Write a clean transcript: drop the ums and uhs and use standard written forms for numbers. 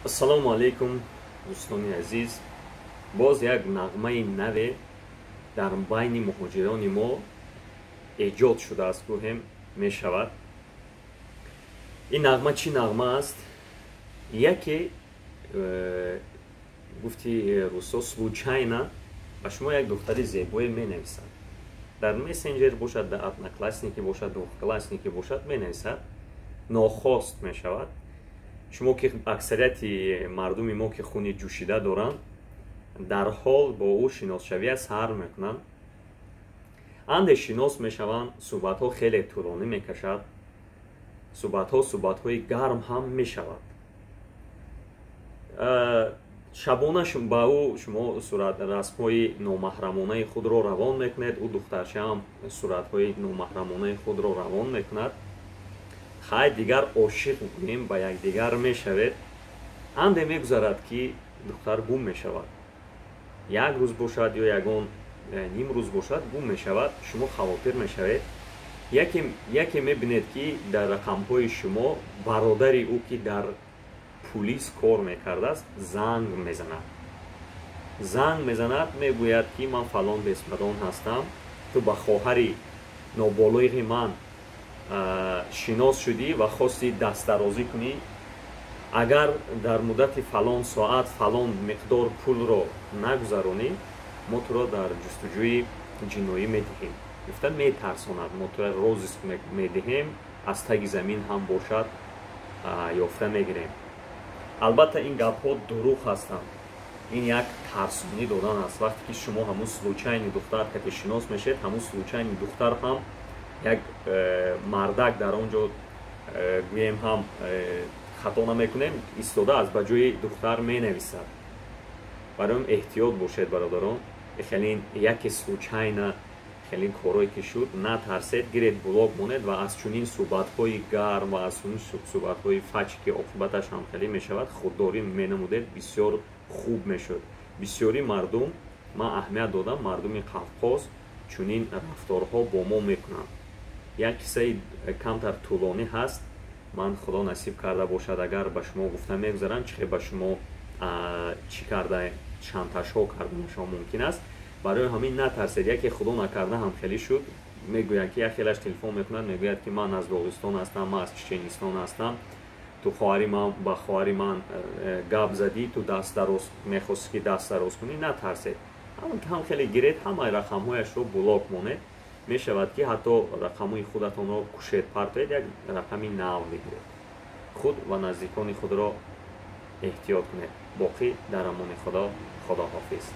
Ассалому алайкум, дӯстони азиз. Боз як нағмаи наве дар байни муҳоҷирони мо эҷод шудааст, гӯҳем мешавад. Ин нағма чӣ нағма аст? Яке гуфти русо, случайно ба шумо як духтари зебое менависад. Дар мессенҷер бошад, дар Одноклассники бошад, Двухклассники бошад, менависад, нохост мешавад. Шумо ки аксарияти мардуми мо ки хуни ҷӯшида доранд, дарҳол бо ӯ шиносшавия сар мекунанд. Анде шинос мешаванд, суҳбатҳо хеле тӯлонӣ мекашад, суҳбатҳо суҳбатҳои гарм ҳам мешавад. Шабона ба ӯ шумо расмҳои номаҳрамонаи худро равон мекунед, ӯ духтарчаам суратҳои номаҳрамонаи худро равон мекунад. Хай, дигар ошиқ гӯем ба якдигар мешавед. Анде мегузарад, ки духтар гум мешавад. Як рӯз бошад ё ягон ним рӯз бошад, гум мешавад. Шумо хавотир мешавед. Яке мебинед, ки дар рақамҳои шумо бародари ӯ, ки дар пулис кор мекардааст, занг мезанад. Занг мезанад, мегӯяд, ки ман фалон бесмадон ҳастам, ту ба хоҳари ноболиғи ман шинос шудӣ ва хости дастдарозӣ кунӣ. Агар дар муддати фалон соат фалон миқдор пулро нагузаронӣ, мо туро дар ҷустуҷӯи ҷиноӣ медиҳем, гуфта метарсонад. Мо туро розыск медиҳем, аз таги замин ҳам бошад, ёфта мегирем. Албатта, ин гапҳо дурӯғ ҳастанд, ин як тарсонӣ додан аст. Вақте ки шумо ҳамун случайный духтар кате шинос мешавед, ҳамун случайный духтар ҳам як мардак дар он ҷо гӯем ҳам хато намекунем, истода аз ба ҷои духтар менависад. Барои эҳтиёт бошед, бародарон. Хеле яке случайно хеле корое ки шуд, натарсед, гиред, блок монед ва аз чунин суҳбатҳои гарм ва аз чунин суҳбатҳои фач, ки оқибаташ ҳам хеле мешавад, худдорӣ менамудед, бисёр хуб мешуд. Бисёри мардум, ман аҳамият додам, мардуми Қавқоз чунин рафторҳо бо мо мекунанд. Як қиссаи камтар тӯлонӣ ҳаст, ман, Худо насиб карда бошад агар, ба шумо гуфта мегузарам, чӣ ба шумо чӣ карда, шантажҳо карданашон мумкин аст. Барои ҳамин натарсед. Яке, Худо накарда, ҳам хеле шуд, мегӯяд, ки як хелаш телефон мекунад, мегӯяд, ки ман аз Доғистон ҳастам, ман аз Чеченистон ҳастам, ту хоҳари ман, ба хоҳари ман гап задӣ, ту даст дароз мехости, ки даст дароз кунӣ. Натарсед, ҳам хеле гиред, ҳамаи рақамҳояшро блок монед. Мешавад, ки ҳатто рақамҳои худатонро кушед, партоед, як рақами нав бигиред. Худ ва наздикони худро эҳтиёт кунед. Боқӣ дар амони Худо. Худоҳофиз.